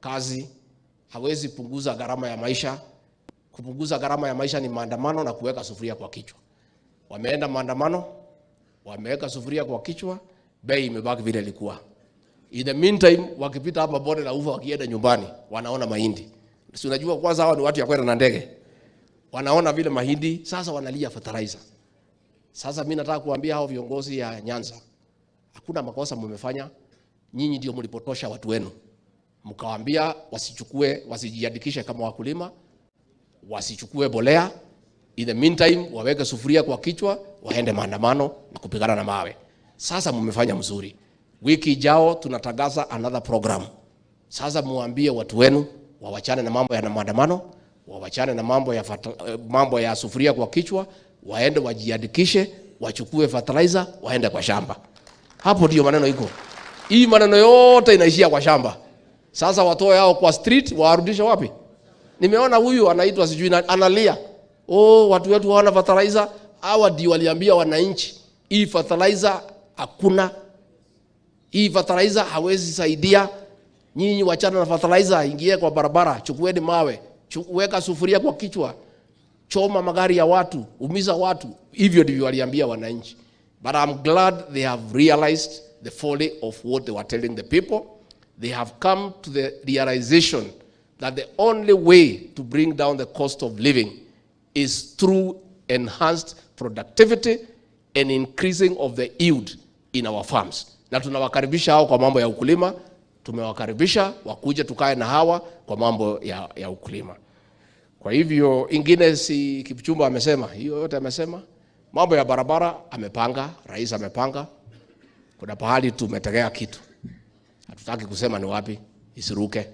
kazi, hawezi punguza gharama ya maisha. Kupunguza gharama ya maisha ni maandamano na kuweka sufuria kwa kichwa. Wameenda maandamano, wameweka sufuria kwa kichwa, bei imebaki vile ilikuwa. In the meantime, wakipita hapa bonde la ufa wakienda nyumbani, wanaona mahindi. Si unajua kwanza hawa ni watu ya kwenda na ndege. Wanaona vile mahindi, sasa wanalia fertilizer. Sasa mimi nataka kuambia hao viongozi ya Nyanza, hakuna makosa mmefanya. Nyinyi ndio mlipotosha watu wenu. Mkawaambia wasichukue, wasijiandikishe kama wakulima, wasichukue bolea. In the meantime, waweke sufuria kwa kichwa, waende maandamano na kupigana na mawe. Sasa mmefanya mzuri. Wiki ijao tunatangaza another program. Sasa muambie watu wenu wawachane na mambo ya maandamano, wawachane na mambo ya sufuria kwa kichwa, waende wajiandikishe, wachukue fertilizer, waende kwa shamba. Hapo ndio maneno iko. Hii maneno yote inaishia kwa shamba. Sasa watoe hao kwa street, waarudishe wapi? Nimeona huyu anaitwa sijui na, analia. Oh, watu wetu hawana fertilizer. Hawa ndio waliambia wananchi, hii fertilizer hakuna. Hii fertilizer hawezi saidia. Nyinyi wachana na fertilizer, ingie kwa barabara, chukueni mawe, weka sufuria kwa kichwa, choma magari ya watu, umiza watu. Hivyo ndivyo waliambia wananchi. But I'm glad they have realized the folly of what they were telling the people. They have come to the realization that the only way to bring down the cost of living is through enhanced productivity and increasing of the yield in our farms. Na tunawakaribisha hao kwa mambo ya ukulima, tumewakaribisha wakuje tukae na hawa kwa mambo ya ukulima. Kwa hivyo ingine si Kipchumba amesema, hiyo yote amesema. Mambo ya barabara amepanga, rais amepanga. Kuna pahali tumetegea kitu. Hatutaki kusema ni wapi, isiruke.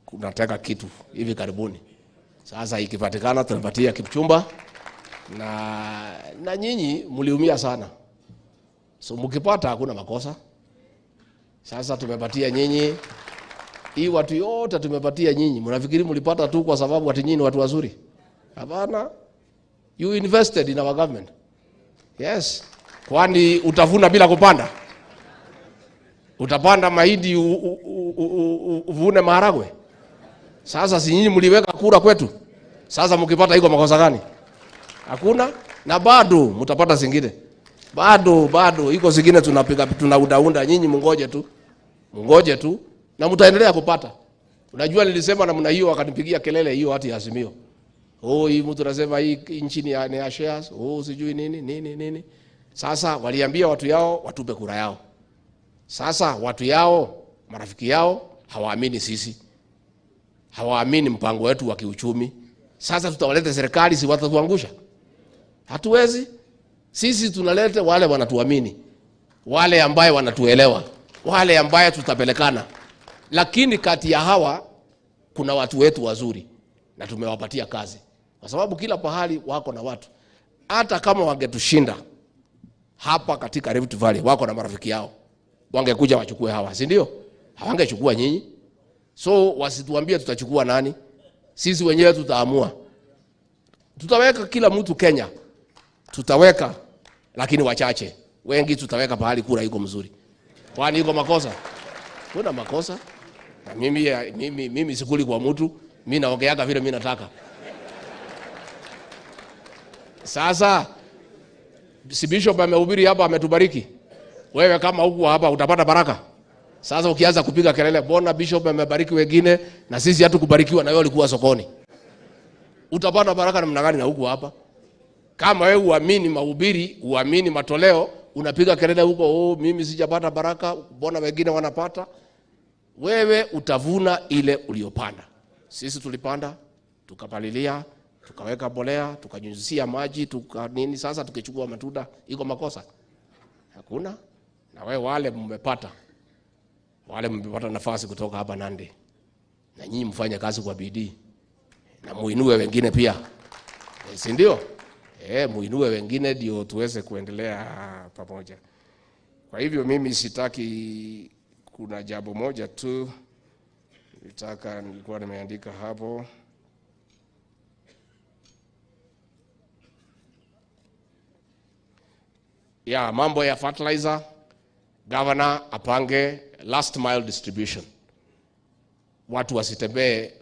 Kunateka kitu hivi karibuni. Sasa ikipatikana tunapatia Kipchumba. Na nyinyi mliumia sana. So mkipata hakuna makosa. Sasa tumepatia nyinyi, hii watu yote tumepatia nyinyi. Mnafikiri mlipata tu kwa sababu ati nyinyi ni watu wazuri? Hapana. You invested in our government. Yes. Kwani utavuna bila kupanda? Utapanda mahindi uvune maharagwe? Sasa si nyinyi mliweka kura kwetu? Sasa mkipata iko makosa gani? Hakuna. Na bado mtapata zingine. Bado iko zingine tunapiga, tunaundaunda. Nyinyi mungoje tu. Mungoje tu na mtaendelea kupata. Unajua nilisema namna hiyo wakanipigia kelele hiyo hati ya Azimio. Oh, hii mtu anasema hii nchi ni ya shares. Oh, sijui nini nini nini. Sasa waliambia watu yao watupe kura yao. Sasa watu yao, marafiki yao hawaamini sisi. Hawaamini mpango wetu wa kiuchumi. Sasa tutawaleta serikali, si watatuangusha? Hatuwezi. Sisi tunaleta wale wanatuamini, wale ambaye wanatuelewa, wale ambaye tutapelekana. Lakini kati ya hawa kuna watu wetu wazuri na tumewapatia kazi. Kwa sababu kila pahali wako na watu. Hata kama wangetushinda hapa katika Rift Valley, wako na marafiki yao. Wangekuja wachukue hawa, si ndio? Hawangechukua nyinyi. So wasituambie tutachukua nani. Sisi wenyewe tutaamua. Tutaweka kila mtu Kenya. Tutaweka, lakini wachache. Wengi tutaweka pahali kura iko mzuri. Kwani iko makosa? Kuna makosa. Na mimi sikuli kwa mtu, mimi naongeaga vile mimi nataka. Sasa si bishop amehubiri hapa, ametubariki. Wewe kama huko hapa utapata baraka. Sasa ukianza kupiga kelele, bona bishop amebariki wengine na sisi hatukubarikiwa na wewe ulikuwa sokoni. Utapata baraka namna gani na huko hapa? Kama wewe uamini mahubiri, uamini matoleo, unapiga kelele huko, oh, mimi sijapata baraka, bona wengine wanapata. Wewe utavuna ile uliyopanda. Sisi tulipanda, tukapalilia, tukaweka bolea, tukanyunyizia maji, tuka nini, sasa tukichukua matunda, iko makosa? Hakuna. Na wewe wale mmepata. Wale mmepata nafasi kutoka hapa Nandi. Na nyinyi mfanye kazi kwa bidii. Na muinue wengine pia. Si ndio? Muinue wengine ndio tuweze kuendelea pamoja. Kwa hivyo mimi sitaki, kuna jambo moja tu nilikuwa nimeandika hapo. Ya mambo ya fertilizer, governor apange last mile distribution. watu wasitembee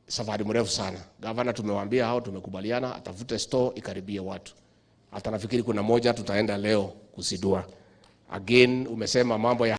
safari mrefu sana. Gavana tumewaambia hao, tumekubaliana atafute store ikaribie watu. Hata nafikiri kuna moja tutaenda leo kuzindua. Again, umesema mambo ya